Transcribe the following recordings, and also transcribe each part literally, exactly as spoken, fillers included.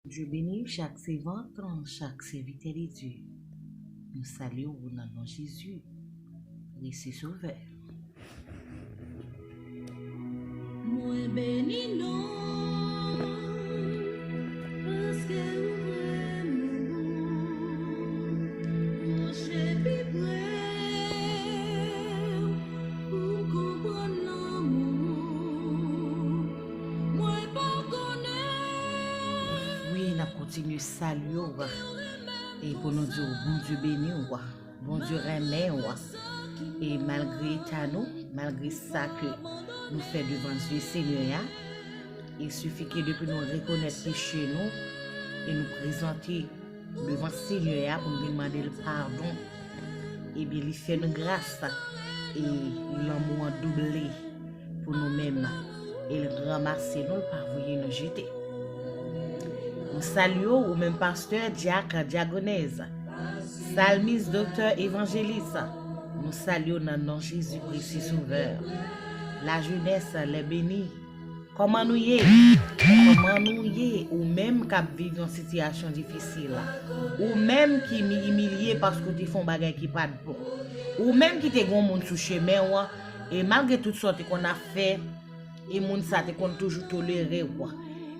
Bondye beni chak sèvant, chak sèvitè de Dye. Nou salye w nan non Jezi, Kris Sovè. Mwen beni non, paske ou vrèman bon. Mwen chèche pi pre w pou m konprann lanmou. Mwen pa konnen. Wi, n ap kontinye salye w e pou nou di w Bondye beni w. Bondye renmen w. E malgre eta nou, malgre sa ke nou fè devan zye Senyè a, il sifi ke depi nou rekonèt peche nou e nou prezante devan Senyè a pou n vin mande l padon, ebyen, li fè nou gras e lanmou an double pou nou menm e l ranmase nou, l pa voye nou jete. Nou salye w, ou menm pastè, dyak, dyagonèz, salmis, doktè, evanjelis. Nou salye w nan non Jezi Kris Sovè. Lajenès, lè beni. Kòman nou ye? Kòman nou ye? Ou menm k ap viv yon sitiyasyon difisil, ou menm ki mi- imilye paske w te fè yon bagay ki pa t bon, ou menm ki te gen yon moun sou chemen w, e malgre tout sa w te konn ap fè, e moun sa te konn toujou tolere w,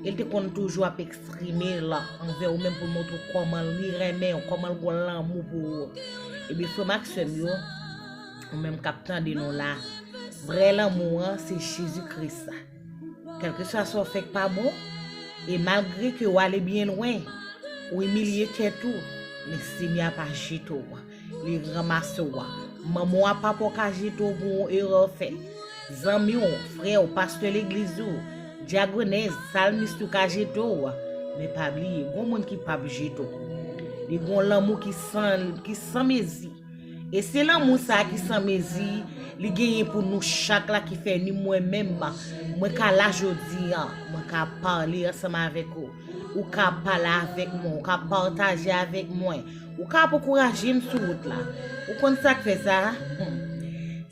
e l te konn toujou ap eksprime l anvè w menm pou l montre w kòman li renmen w, kòman l gen lanmou pou ou. Ebyen, frè m ak sè m yo, ou menm k ap tande nou la, vrè lanmou an se Jezi Kris. Kèlkeswa sa w fè k pa bon, e malgre ke w ale byen lwen, ou imilye tèt ou, men Senyè a pa jete w. Li ranmase w. Manman w a papa w ka jete w pou yon erè w fè. Zanmi w, frè w, pastè legliz ou, dyagonèz, salmis ou ka jete w. Men pa bliye, gon moun ki p ap jete w. Li gon lanmou ki san, ki san mezi. E se lanmou sa a ki san mezi li genyen pou nou chak la ki fè ni mwen menm, mwen ka la jodi a, mwen ka pale ansanm avèk ou. Ou ka pale avèk mwen, ou ka pataje avèk mwen, ou ka ap ankouraje m sou wout la. Ou konn sa k fè sa? Hmm.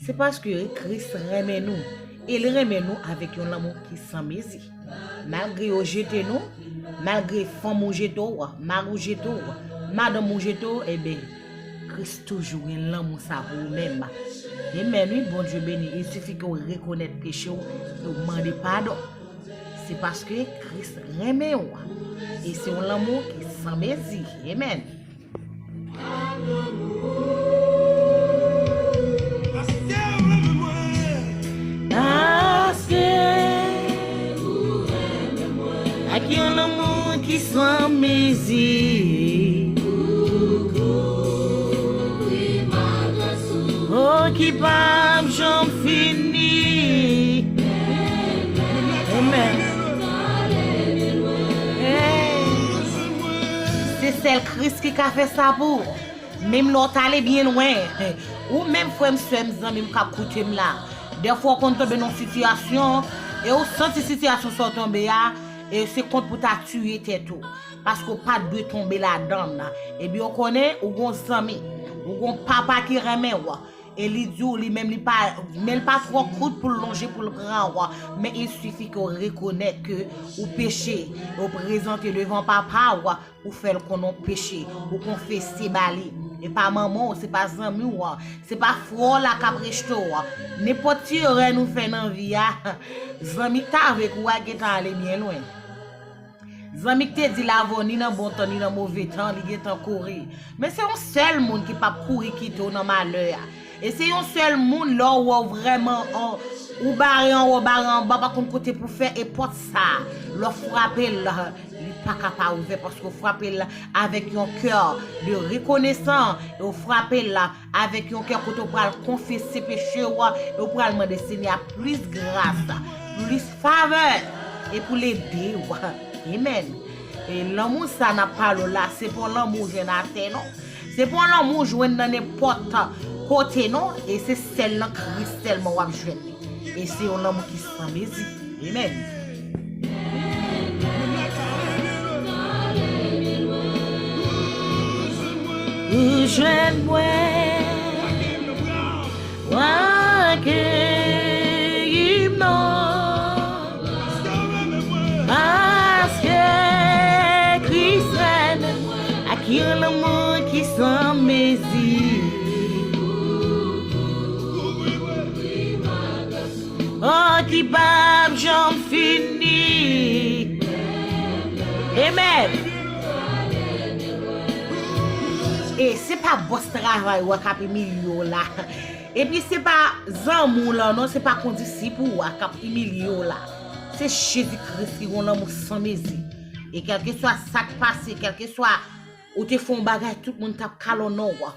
Se paske Kris renmen nou, e l renmen nou avèk yon lanmou ki san mezi. Malgre yo jete nou, malgre fanm ou jete w, mari w jete w, madanm ou jete w, ebyen, Kris toujou gen lanmou sa pou ou menm. Amèn, wi, Bondye beni. Il sifi ke w rekonèt peche w e w mande padon. Se paske Kris renmen w. E se yon lanmou ki san mezi. Amèn. Paske ak yon lanmou ki san mezi, oh, ki p ap janm fini. Amèn. Hey. Se sèl Kris ki ka fè sa pou ou. Menm lè w t ale byen lwen. Ou menm frè m, sè m, zanmi m k ap koute m la. Dèfwa w konn tonbe nan yon sitiyasyon, e ou santi sitiyasyon sa w tonbe a, e se kont pou w ta tiye tèt ou. Paske w pa t dwe tonbe ladan l. Ebyen, w konnen, ou gon zanmi, ou gon papa ki renmen w. E li di w, li menm, li pa, men l pa twò kout pou l lonje, pou l pran w. Men il sifi ke w rekonèt ke ou peche, e w prezante devan papa w, ou fè l konnen w peche, ou konfese ba li. E pa manman w, se pa zanmi w an, se pa frè w la k ap rejte w an. Nenpòt ti erè nou fè nan vi a, zanmi k t avèk ou a gentan ale byen lwen. Zanmi k te di l avè w ni nan bon tan ni nan move tan, li gentan kouri. Men se yon sèl moun ki p ap kouri kite w nan malè a. E se yon sèl moun, lè w wè w vrèman an, ou bare anwo, ou bare anba, pa konn kote pou fè, e pòt sa, lè w frape l, li pa ka pa ouvè paske w frape l avèk yon kè de rekonesan, e w frape l avèk yon kè kote w pral konfese peche w, e w pral mande Senyè a plis gras, plis favè, e pou l ede w. Amèn. E lanmou sa n ap pale w la, se pa yon lanmou w jwenn atè non. Se pa yon lanmou w jwenn nan nenpòt kote non, e se sèl nan Kris sèlman w ap jwenn li. E se yon lanmou ki san mezi. Amèn. Ou jwenn mwen, w akeyi m non, paske Yon lanmou ki san mezi. Oh, ki p ap janm fini. Amen. E se pa bòs travay ou a k ap imilye w la. Epi se pa zanmi w lan non, se pa kondisip ou a k ap imilye w la. Se Jezi Kris ki gon lanmou san mezi. E kèlkeswa sa k pase, kèlkeswa ou te fè yon bagay, tout moun t ap kalonnen w.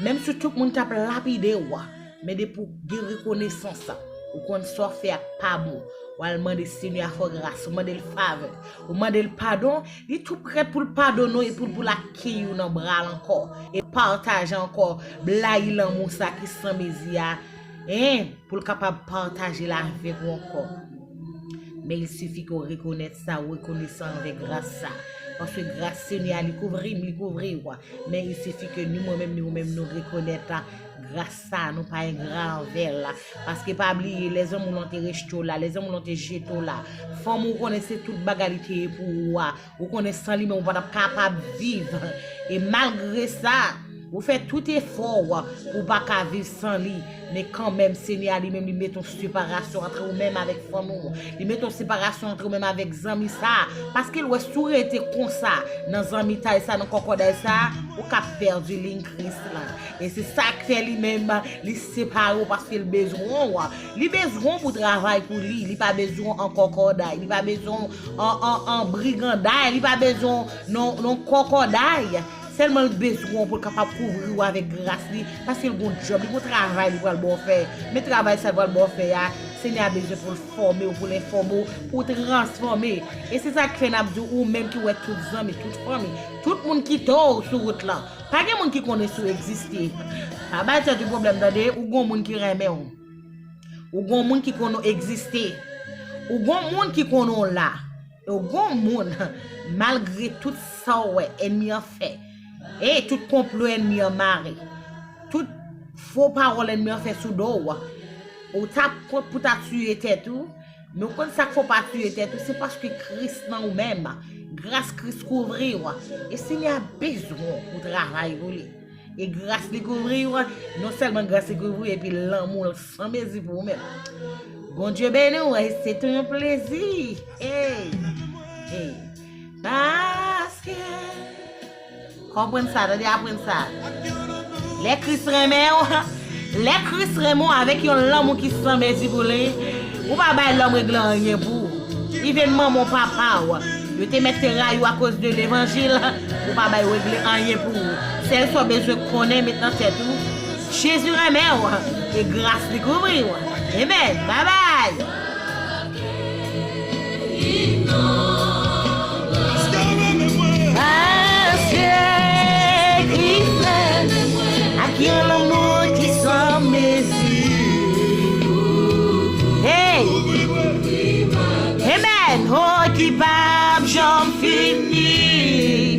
Menm si tout moun t ap lapide w. Men depi w gen rekonesans, ou konn sa w fè a pa bon. W al mande Senyè a fè w gras, ou mande l favè, ou mande l padon, li tou prèt pou l padone w e pou l, pou l akeyi w nan bra l ankò. E pataje ankò, blayi lanmou sa ki san mezi a, en, pou l kapab pataje l avèk ou ankò. Men il sifi ke w rekonèt sa, ou rekonesan anvè gras sa. Paske gras Senyè a, li kouvri m, li kouvri w. Men il sifi ke ni mwen menm, ni ou menm, nou rekonèt gras sa, nou pa engra anvè l. Paske pa bliye, lè zanmi w lan te rejte w la, lè zanmi w lan te jete w la, fanmi w konnen se tout bagay li te ye pou ou a. Ou konnen san li menm ou pa t ap kapab viv. E malgre sa, ou fè tout efò w pou w pa ka viv san li. Men kanmenm, Senyè a li menm, li mete yon separasyon antre ou menm avèk fanmi w. Li mete yon separasyon antre ou menm avèk zanmi sa. Paske l wè si w rete konsa, nan zanmitay sa, nan kòkòday sa, ou ka pèdi liy Kris lan. E se sa k fè li menm, li separe w paske l bezwen w. Li bezwen w pou travay pou li. Li pa bezwen w an kòkòday. Li pa bezwen w an, an, an briganday. Li pa bezwen w nan, nan kòkòday. Sèlman l bezwen w pou l kapab kouvri w avèk gras li. Paske l gon djòb, li gon travay li pral ba w fè. Men travay sa l pral ba w fè a, Senyè a bezwen pou l fòme w, pou l enfòme w, pou w transfòme. E se sa k fè n ap di w, ou menm ki wè tout zanmi, tout fanmi, tout moun kite w sou wout lan. Pa gen moun ki konnen si w egziste. Pa bay tèt ou pwoblèm, tande, ou gon moun ki renmen w. Ou gon moun ki konnen w egziste. Ou gon moun ki konnen w la. E w gon moun, malgre tout sa w wè ènmi an fè, e tout konplo ènmi an mare, tout fo pawòl ènmi an fè sou do w, ou t ap kont pou ta tiye tèt ou, men w konn sa k fè w pa tiye tèt ou, se paske Kris nan ou menm. Gras Kris kouvri w. E Senyè a bezwen w pou travay pou li. E gras li kouvri w, non sèlman gras li kouvri w, epi lanmou l san mezi pou ou menm. Bondye beni w, e se tou yon plezi. Hey, hey. Paske Konprann sa, tande, aprann sa. Lè Kris renmen w, lè Kris renmen w avèk yon lanmou ki san mezi pou li, ou pa bay lòm regle anyen pou ou. Even manman w, papa w, yo te mèt te rayi w akoz de levanjil, ou pa bay regle anyen pou ou. Sèl sa w bezwen konnen, met nan tèt ou, Jezi renmen w, e gras li kouvri w. Amen. Babay. Paske Kris ak yon lanmou ki san mezi. Hey! Amen! Oh, ki p ap janm fini.